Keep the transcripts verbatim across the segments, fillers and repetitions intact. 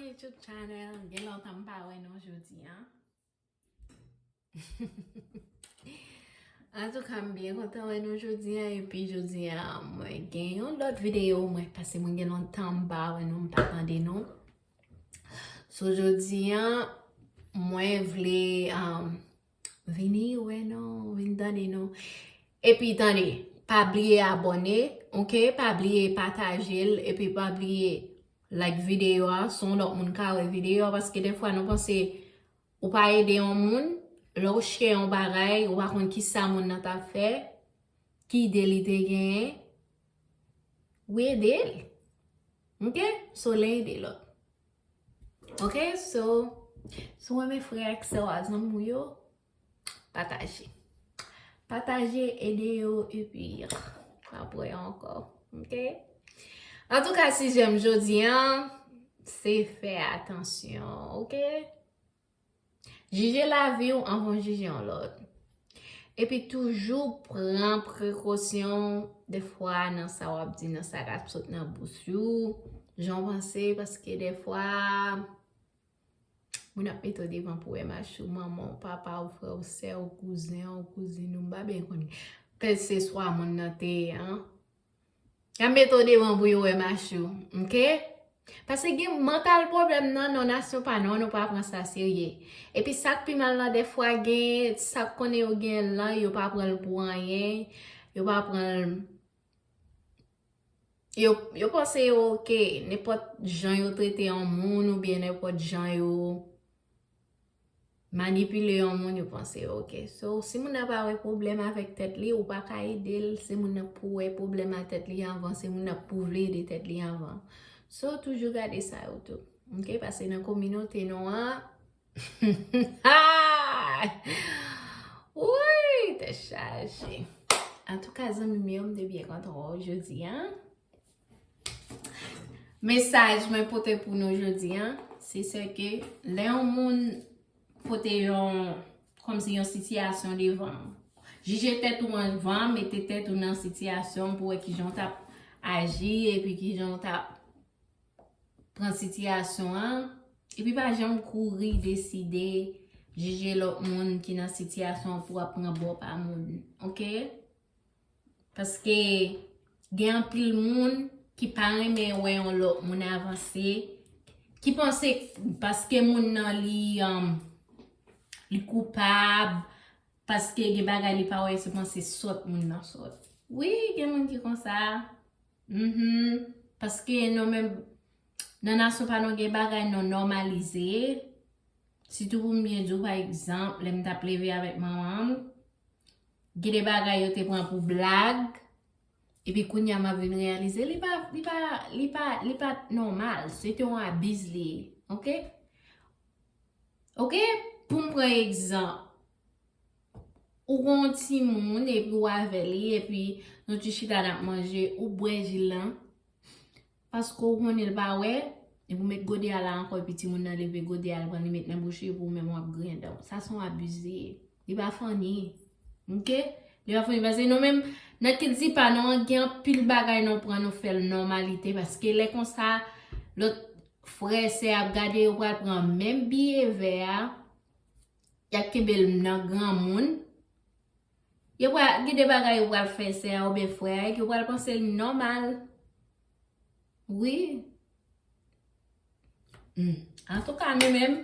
YouTube channel, gen lontan m pa wè nou jodi a. Antouka, m byen kontan wè nou jodi a, epi jodi a, mwen gen yon lòt videyo, mwen pase mwen gen lontan m pa wè nou, m pa tande nou. So, jodi a, mwen vle, um, vini wè nou, vin tande nou. Epi tande, pa bliye abòne, ok? Pa bliye pataje l, epi pa bliye like videyo a, si yon lòt moun ka wè videyo a, paske defwa nou panse ou pa ede yon moun, lè ou share yon bagay, ou pa konn kisa moun nan t ap fè, ki ide li te genyen, ou ede l. Ok? So, len ede lòt. Ok? So, si w renmen frè ak sè w a, zanmi w yo, pataje. Pataje, ede yo, epi w ap wè yo ankò. Ok? Antouka, sijè m jodi a, se fè atansyon, ok? Jije lavi w anvan w jije yon lòt. Epi toujou pran prekosyon, defwa, nan sa w ap di, nan sa k ap sot nan bouch ou, jan w panse, paske defwa, moun ap mete w devan pou wè mach ou, manman w, papa w, frè w, sè w, kouzen w, kouzin ou, m pa byen konn kèlseswa moun nan te ye an. Y ap mete w devan pou yo wè mach ou, ok? Paske gen mantal pwoblèm nan, non, nasyon pa nou, nou pa pran sa serye. Epi sa k pi mal la, defwa gen sa k konnen yo gen lan, yo pa pran l pou anyen, yo pa pran l, yo, yo panse yo ok, nenpòt jan yo trete yon moun, oubyen nenpòt jan yo manipile yon moun, yo panse yo ok. So, si moun nan pa wè pwoblèm avèk tèt li, ou pa ka ede l, se moun nan pou wè pwoblèm a tèt li anvan, se moun nan pou vle ede tèt li anvan. So, toujou gade sa yo tou. Ok, paske nan kominote nou an, woy, tèt chaje. Antouka, zanmi m yo, m te byen kontan wè w jodi a. Mesaj mwen pote pou nou jodi a, se sè ke lè yon moun pote yon, kòmsi yon sitiyasyon devan w, jije tèt ou anvan, mete tèt ou nan sitiyasyon pou wè kijan w t ap aji epi kijan w t ap pran sitiyasyon an. Epi pa janm kouri deside jije lòt moun ki nan sitiyasyon an pou w ap pran bò pa moun, ok? Paske gen anpil moun ki pa renmen wè yon lòt moun avanse, ki panse paske moun nan li, um, li koupab, paske gen bagay li pa wè, se panse sòt moun nan sòt. Wi, gen moun ki konsa. Mhm. Paske nou menm, nan nasyon pa nou gen bagay nou nòmalize. Sitou pou m byen di w, pa egzanp, lè m t ap leve avèk manman m, gen de bagay yo te pran pou blag, epi kounye a m ap vin reyalize, li pa, li pa, li pa, li pa nòmal, se te yon abiz li ye, ok? Ok? Pou m pran egzanp, ou gon timoun, epi w avè li, epi nou ti chita n ap manje, ou bwè ji lan, paske w konnen l pa wè, epi w met gode a la ankò, epi timoun nan leve gode a, l pran li met nan bouch li, epi w menm w ap griyen dan w. Sa se yon abiz li ye. Li pa funny. Ok? Li pa funny, paske nou menm, nan kilti pa nou an, gen anpil bagay nou pran, nou fè l nòmalite, paske lè konsa, lòt frè, sè ap gade, yo pral pran menm biyevè a, y ap kenbe l nan granmoun. Yo pral, gen de bagay yo pral fè sè a oubyen frè a, yo pral panse l nòmal. Wi. Hmm. Antouka, nou menm,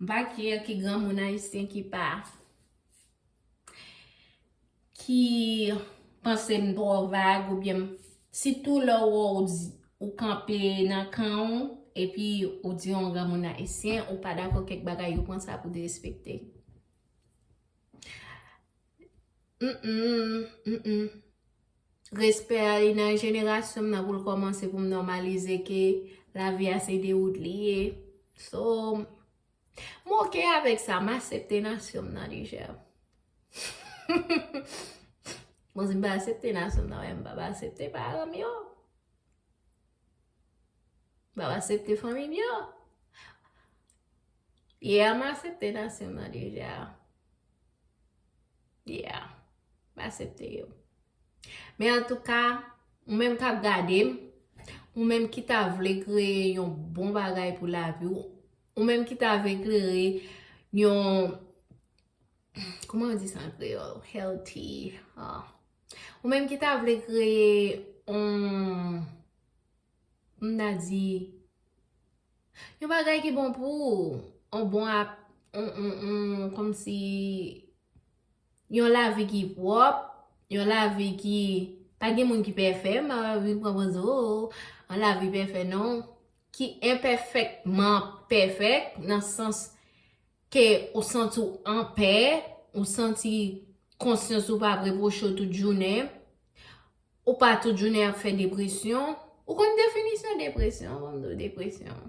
m pa kè ki granmoun ayisyen ki pa, ki panse m twò vag oubyen m, sitou lè w wè w di, ou kanpe nan kan w, epi ou di yon granmoun ayisyen, ou pa dakò kèk bagay, yo pran sa pou derespekte. Mm, mm, mm, mm. Respè a, li nan jenerasyon m nan pou l kòmanse, pou m nòmalize ke lavi a se de wout li ye. So, m oke avèk sa, m aksepte nasyon m nan deja. Bon, si m pa aksepte nasyon m nan, m p ap aksepte paran m yo. M p ap aksepte fanmi m yo. Yeah, m aksepte nasyon m nan deja. Yeah, m aksepte yo. Men antouka, ou menm k ap gade m, Ou menm ki ta vle kreye yon bon bagay pou lavi w, ou menm ki ta vle kreye yon, kòman yo di sa an kreyòl? Healthy. Ah. Ou menm ki ta vle kreye yon, m ta di, yon bagay ki bon pou ou, yon bon ap, yon, yon, yon, kòmsi yon lavi ki pwòp, yon lavi ki, pa gen moun ki pèfè, m pa vin pran pòz, oh, yon lavi pèfè, non. Ki enpèfèkteman pèfèk, nan sans ke ou santi w anpè, ou santi konsyans ou pa ap repwoche w tout jounen, ou pa tout jounen ap fè depresyon. Ou konn definisyon depresyon? Ban m di w depresyon.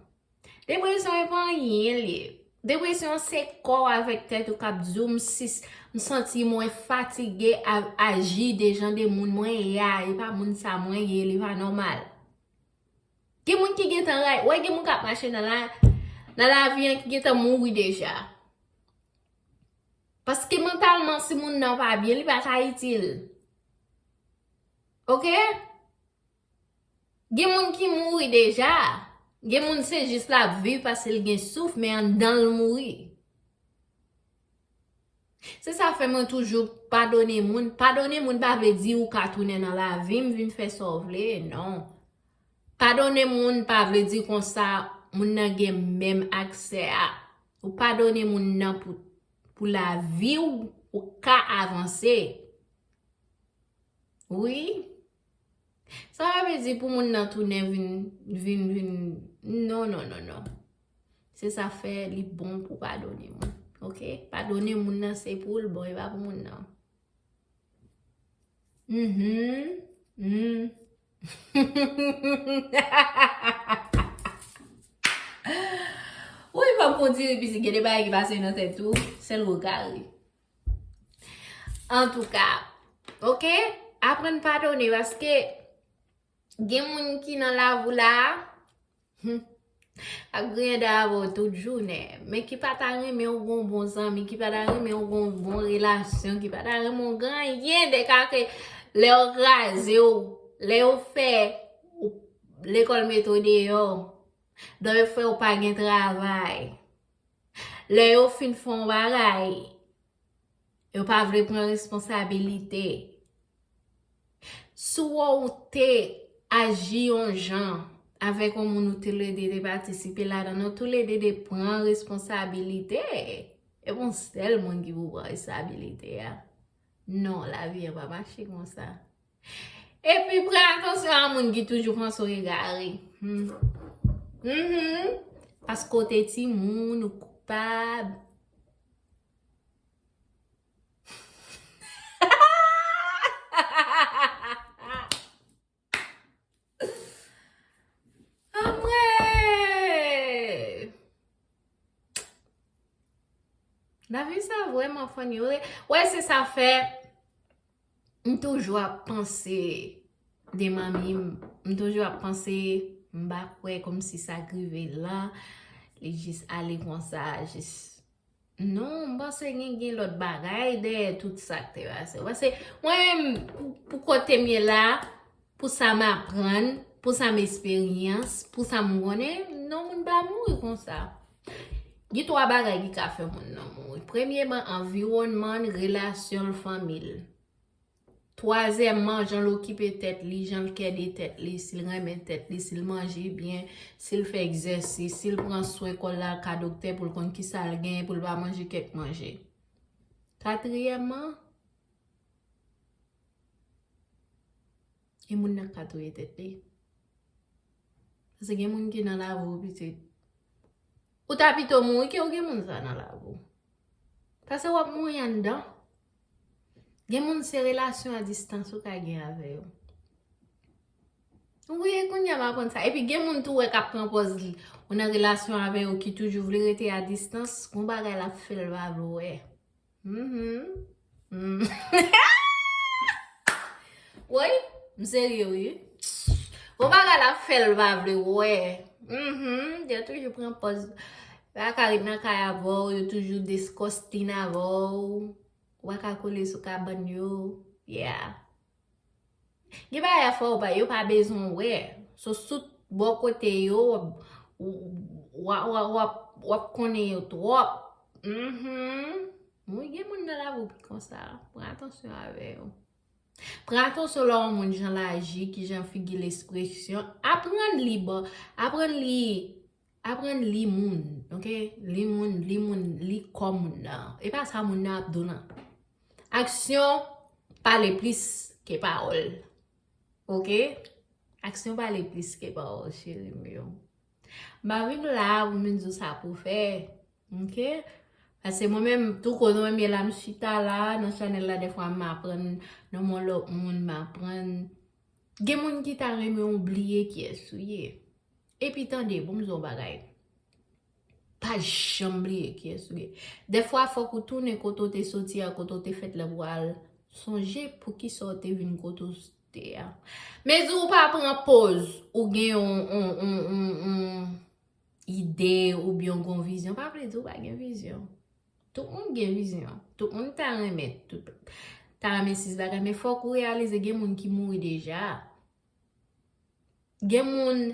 Depresyon e pa anyen li ye. Depresyon se kò w avèk tèt ou k ap di w, m sis, m santi mwen fatige a aji de jan de moun mwen ye a, e pa moun sa mwen ye, li pa nòmal. Gen moun ki gentan ray, wè gen moun k ap mache nan la, nan lavi an ki gentan mouri deja. Paske mantalman, si moun nan pa byen, li pa ka itil. Oke? Gen moun ki mouri deja. Gen moun se jis l ap viv paske l gen souf, men anndan l mouri. Se sa fè mwen toujou padone moun. Padone moun pa vle di ou ka tounen nan lavi m, vin fè sa w vle, non. Padone moun pa vle di konsa moun nan gen menm aksè a. Ou padone moun nan pou, pou lavi w, ou ka avanse. Wi. Sa pa vle di pou moun nan tounen vin, vin, vin, non, non, non, non. Se sa fè li bon pou padone moun. Oke? Padone moun nan se pou l bon, e pa pou moun nan. Mhm. Mm. Wi, fòk pou diri pisi gen de bagay ki pase nan tèt ou, sèl ou ka ri. Antouka, oke? Aprann padone, paske gen moun ki nan lavi w la, hmm, ap griyen dan avè w tout jounen, men ki pa ta renmen w gen yon bon zanmi, ki pa ta renmen w gen yon bon relasyon, ki pa ta renmen w gen anyen de ka ke lè yo kraze w, lè yo fè w, lekòl mete w deyò, lè yo fè w pa gen travay, lè yo fin fè yon bagay, yo pa vle pran responsabilite. Si w wè w te aji yon jan avèk yon moun ou toulede te patisipe ladan l, nou toulede te pran responsabilite. E pa yon sèl moun ki pou pran responsabilite a. Non, lavi an pa mache konsa. Epi pran atansyon a moun ki toujou panse w egare. Hmm. Mhm. Paske w te timoun, ou koupab. Anmwey! Lavi sa vrèman funny. Wè, wè, se sa fè m toujou ap panse de manmi m. M toujou ap panse, m pa kwè kòmsi sa k rive l lan, li jis ale konsa, jis. Non, m panse gen, gen lòt bagay dèyè tout sa k te pase. Paske mwen menm, pou, pou kote m ye la, pou sa m aprann, pou sa m esperyans, pou sa m konnen, non, moun pa mouri konsa. Gen twa bagay ki ka fè moun nan mouri. Premyeman, anviwònman l, relasyon l, fanmi l. Twazyèmman, jan l okipe tèt li, jan l kè de tèt li, si l renmen tèt li, si l manje byen, si l fè egzèsis, si l pran swen kò l, l al ka doktè pou l konn kisa l genyen, pou l pa manje kèk manje. Katriyèmman, e moun nan k ka touye tèt li. Paske gen moun ki nan lavi w, pitit. Ou ta pito mouri ke w gen moun sa nan lavi w. Paske w ap mouri anndan. Gen moun se relasyon a distans ou ka gen avè yo. Wi, kounye a m aprann sa. Epi gen moun tou wè k ap pran pòz li. Ou nan relasyon avè yo ki toujou vle rete a distans, gon bagay l ap fè l pa vle w wè. Mhm. Mm. Woy, m serye wi. Bon bagay la fè l pa vle wè. Mhm, yo toujou pran pòz. Yo pa ka ret nan kay avè w, yo toujou disgusting avè w. Ou pa ka kole sou kabann yo. Yeah. Gen bagay a fè w pa, yo pa bezwen w wè. So, si w bò kote yo, w ap, w ap, w ap, w ap konnen yo twòp. Mhm. Wi, gen moun nan lavi w ki konsa. Pran atansyon avè yo. Pran atansyon lè yon moun jan l aji, ki jan figi l, ekspresyon. Aprann li bò, aprann li, aprann li moun, oke? Li moun, li moun, li kò moun nan. E pa sa moun nan ap di w nan. Aksyon pale plis ke pawòl. Oke? Aksyon pale plis ke pawòl, cheri m yo. M pa vin la pou m vin di w sa pou fè. Oke? Paske mwen menm, tou kote mwen ye la, m chita la, nan chanèl la, dèfwa m aprann, nan men lòt moun, m aprann. Gen moun ki ta renmen w bliye kiyès ou ye. Epi tande, bon, m di w yon bagay. Pa janm bliye kiyès ou ye. Dèfwa, fòk ou tounen kote w te soti a, kote w te fèt la pou w al sonje poukisa w te vin kote w te a. Men di w pa pran pòz ou gen yon, yon, yon, yon, yon ide oubyen yon vizyon, pa vle di w pa gen vizyon. Tout moun gen vizyon. Tout moun ta renmen, tout, ta renmen sis bagay. Men fòk ou reyalize gen moun ki mouri deja. Gen moun,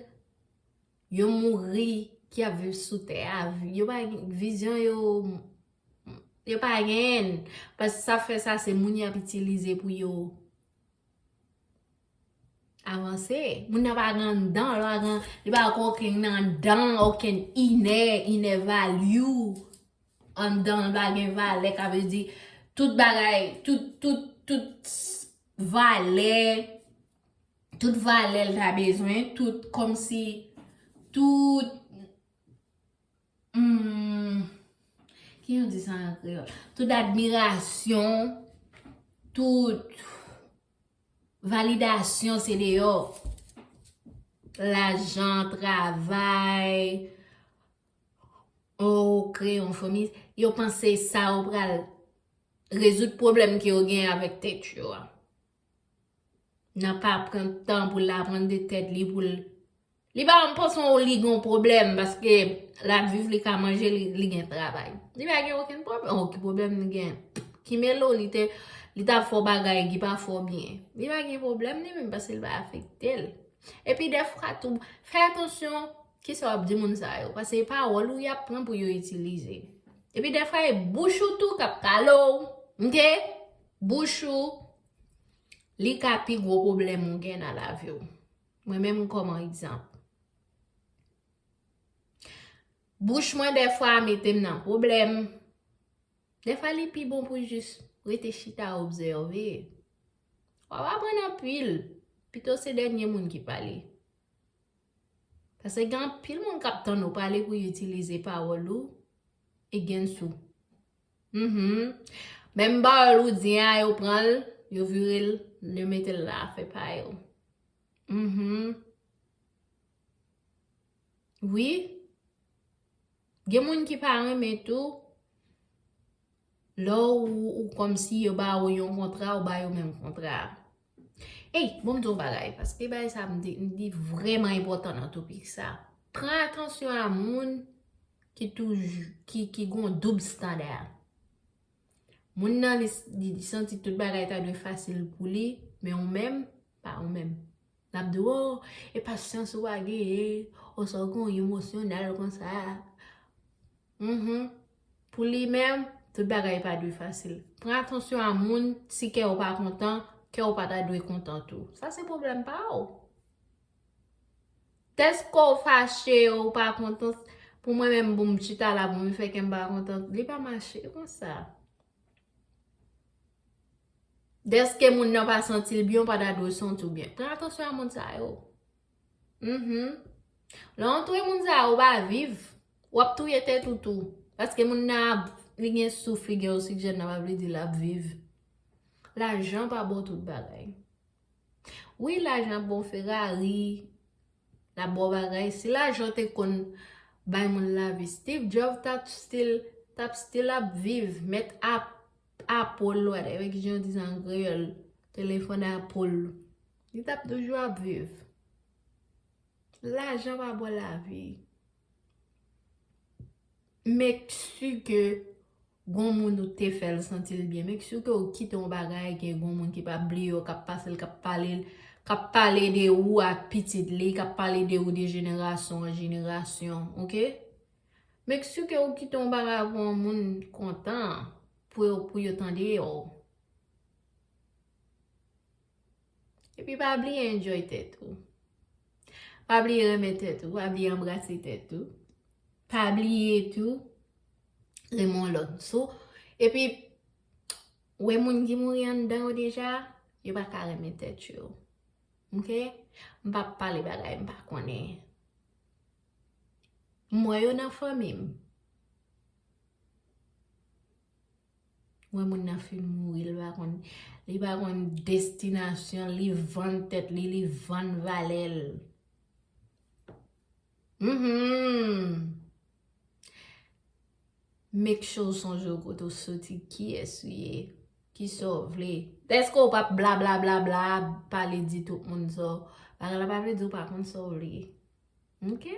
yo mouri ki ap viv sou tè a. Yo pa gen, vizyon yo, yo pa genyen. Paske sa fè sa, se moun y ap itilize pou yo avanse. Moun nan pa gen anndan, li pa gen, li pa gen okenn anndan, okenn inè, inè value anndan, li pa gen valè, ka vle di tout bagay, tout, tout, tout valè, tout valè l ta bezwen, tout kòmsi, tout, hmm, ki jan di sa an kreyòl? Tout admirasyon, tout validasyon se deyò. Lajan, travay, ou kreye yon fanmi, yo panse sa yo pral rezoud pwoblèm ke yo gen avèk tèt yo a. Nan pa pran tan pou l aprann de tèt li, pou l, li pa menm panse w li gen yon pwoblèm, paske l ap viv, li ka manje, li, li gen travay. Li pa gen okenn pwoblèm. Oh, ki pwoblèm li gen? Ki mele w, li te, li t ap fè w bagay ki pa fè w byen. Li pa gen pwoblèm li menm, paske l pa afekte l. Epi dèfwa tou, fè atansyon kisa w ap di moun sa yo, paske se pawòl ou y ap pran pou yo itilize. Epi dèfwa e bouch ou tou k ap pale w, oke? Bouch ou, li ka pi gwo pwoblèm ou gen nan lavi w. Mwen menm kòm egzanp. Bouch mwen dèfwa mete m nan pwoblèm. Dèfwa li pi bon pou jis rete chita obsève. W ap aprann anpil, pito se dènye moun ki pale. Paske gen anpil moun k ap tann ou pale pou yo itilize pawòl ou against ou. Mhm. Menm pawòl ou di a, yo pran l, yo vire l, yo mete l nan afè pa yo. Mhm. Wi. Gen moun ki pa renmen tou lè ou, ou kòmsi yo ba ou yon kontra, ou ba yo menm kontra a. Ey, bon, m di yon bagay, paske bagay sa m di, m di vrèman enpòtan nan topik sa. Pran atansyon a moun ki toujou, ki, ki gon doub estanda. Moun nan, li, li, li santi tout bagay ta dwe fasil pou li, men ou menm, pa ou menm. L ap di w, oh, e pasyans ou pa genyen, oh, sa w gen emosyonèl konsa. Mhm. Pou li menm, tout bagay pa dwe fasil. Pran atansyon a moun, si kè w pa kontan, kè w pa ta dwe kontan tou. Sa se pwoblèm pa w. Dèske w fache, ou pa kontan, pou mwen menm, pou m chita la, pou m fè kè m pa kontan, li pa mache konsa. Dèske moun nan pa santi l byen, ou pa ta dwe santi w byen. Pran atansyon a moun sa yo. Mhm. Lè w antoure moun sa yo, ou pa viv. W ap touye tèt ou tou. Paske moun nan ap, li gen souf, li gen oksijèn nan, pa vle di l ap viv. Lajan pa bon tout bagay. Wi, lajan ap ba w Ferrari, l ap ba w bagay. Si lajan te konn bay moun lavi, Steve Jobs t ap still, t ap still ap viv, mèt ap, Apple, whatever, ki jan yo di sa an kreyòl, telefòn Apple. Li t ap toujou ap viv. Lajan pa ba w lavi. Make sure ke gon moun ou te fè l santi l byen. Make sure ke ou kite yon bagay ke gon moun ki p ap bliye w, k ap pase l, k ap pale l, k ap pale de ou ak pitit li, k ap pale de ou de jenerasyon an jenerasyon, oke? Make sure ke ou kite yon bagay pou yon moun kontan, pou yo, pou yo tande w. Epi pa bliye enjoy tèt ou. Pa bliye renmen tèt ou, pa bliye anbrase tèt ou. Pa bliye tou, renmen yon lòt. So, epi, wè moun ki mouri anndan yo deja, yo pa ka renmen tèt yo. Oke? M p ap pale bagay m pa konnen. M wè yo nan fanmi m. Wè moun nan fin mouri, li pa konn, li pa konn destinasyon, li vann tèt li, li vann valè l. Mhm. Make sure w sonje w kote w soti, kiyès ou ye, kisa w vle. Èske w p ap bla bla bla bla, pale di tout moun sa w, bagay la pa vle di w pa konn sa w vle. Oke?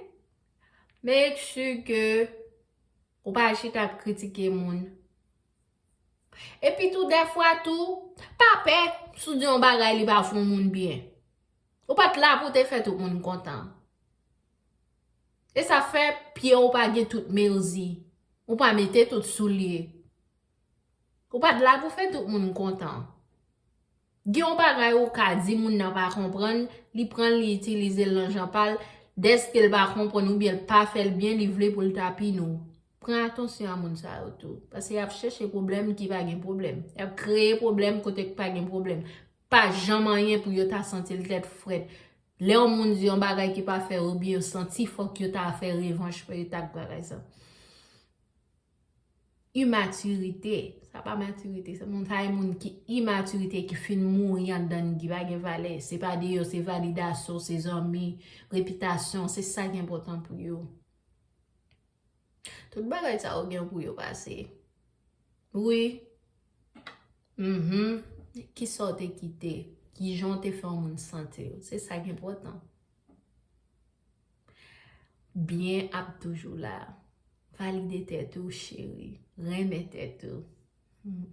Make sure ke ou pa chita ap kritike moun. Epi tou, dèfwa tou, pa pè si w di yon bagay li pa fè yon moun byen. Ou pa t la pou w te fè tout moun kontan. E sa fè pye w pa gen tout mezi. Ou pa mete tout soulye. Ou pa t la pou fè tout moun kontan. Gen yon bagay ou ka di moun nan pa konprann, li pran l, li itilize l nan jan pa l, dèske l pa konprann oubyen l pa fè l byen, li vle pou l ta pini w. Pran atansyon a moun sa yo tou. Paske y ap chèche pwoblèm ki pa gen pwoblèm. Y ap kreye pwoblèm kote k pa gen pwoblèm. Pa janm anyen pou yo ta santi l tèt frèt. Lè yon moun di yon bagay ki pa fè yo byen, yo santi fòk yo ta fè revanch, fòk yo ta bagay sa. Imatirite. Sa pa matirite. Se moun, sa e moun ki imatirite, ki fin mouri anndan n, ki pa gen valè. Se pa de yo, se validasyon, se zanmi, repitasyon, se sa ki enpòtan pou yo. Tout bagay sa yo gen pou yo pase. Wi. Mhm. Kisa w te kite? Kijan w te fè yon moun santi w? Se sa ki enpòtan. Byen ap toujou la. Valide tèt ou, cheri. Renmen tèt ou. Hmm.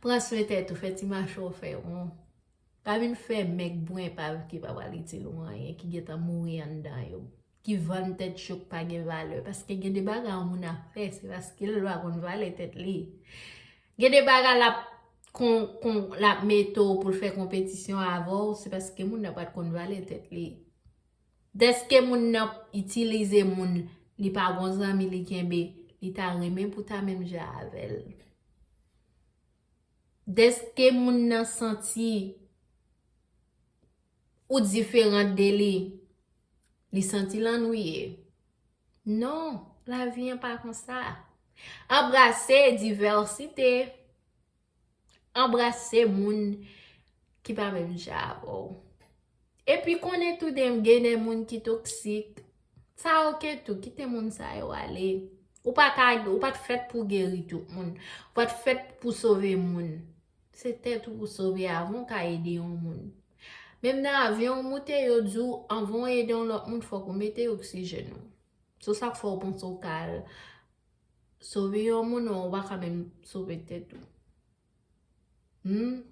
Pran swen tèt ou, fè ti mache w fè won. Pa vin fè mèg bwen epav ki pa pral itil ou anyen, ki gentan mouri anndan yo. Ki vann tèt yo k pa gen valè. Paske gen de bagay yon moun ap fè, se paske l pa konn valè tèt li. Gen de bagay l ap kon, kon, l ap mete w pou l fè konpetisyon avè w, se paske moun nan pa t konn valè tèt li. Dèske moun nan itilize moun, li pa gon zanmi li kenbe, li ta renmen pou ta menm jan avè l. Dèske moun nan santi ou diferan de li, li santi l annuiye. Non, lavi an pa konsa. Anbrase divèsite. Anbrase moun ki pa menm jan avè w. Epi konnen tou de, gen de moun ki toksik. Sa oke tou, kite moun sa yo ale. Ou pa ka, ou pa t fèt pou geri tout moun. Ou pa t fèt pou sove moun. Se tèt ou pou sove avan w ka ede yon moun. Menm nan avyon w moute, yo di w, anvan w ede yon lòt moun, fòk ou mete oksijèn ou. Se sa k fè w panse w ka al sove yon moun, ou pa ka menm sove tèt ou. Hmm?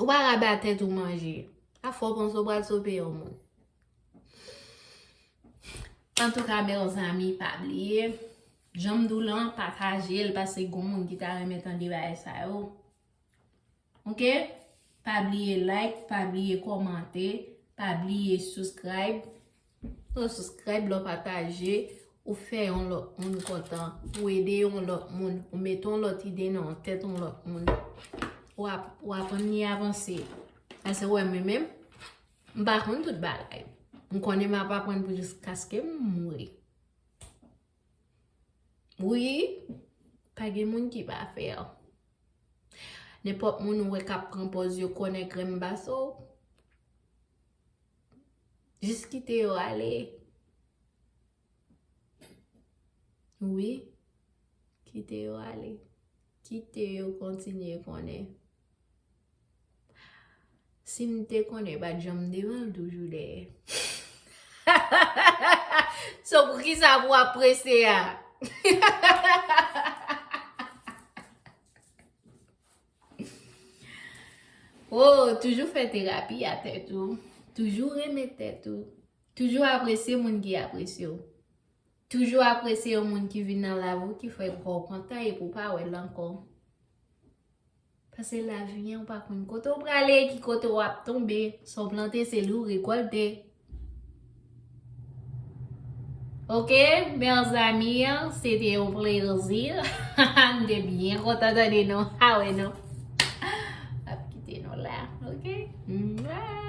Ou pa ka ba tèt ou manje. A fò w panse w pral sove yon moun. Antouka, mèzanmi, pa bliye, jan m di w lan, pataje l, paske gon moun ki ta renmen tande bagay sa yo. Oke? Pa bliye like, pa bliye kòmante, pa bliye subscribe. Ou subscribe, lè w pataje, ou fè yon lòt moun kontan, ou ede yon lòt moun, ou mete yon lòt ide nan yon tèt yon lòt moun. W ap, w aprann li avanse. Paske w wè mwen menm, m pa konn tout bagay. M konnen m ap aprann pou jiskaske m mouri. Wi, pa gen moun ki pafè. Nenpòt moun ou wè k ap pran pòz yo konnen krèm baso, jis kite yo ale. Wi, kite yo ale. Kite yo kontinye konnen. Si m te konnen, m pa t janm devan l toujou dèyè. So, poukisa pou w ap prese a? Oh, toujou fè terapi a tèt ou. Toujou renmen tèt ou. Toujou apresye moun ki apresye w. Toujou apresye yon moun ki vin nan lavi w ki fè kò w kontan epi w pa wè l ankò. Paske lavi an, ou pa konn kote w prale, ki kote w ap tonbe. Sa w plante, se li w rekòlte. Ok, mezanmi, se te yon plezi. M te byen kontan tande nou. A wè nou. M ap kite nou la, ok? Mwa.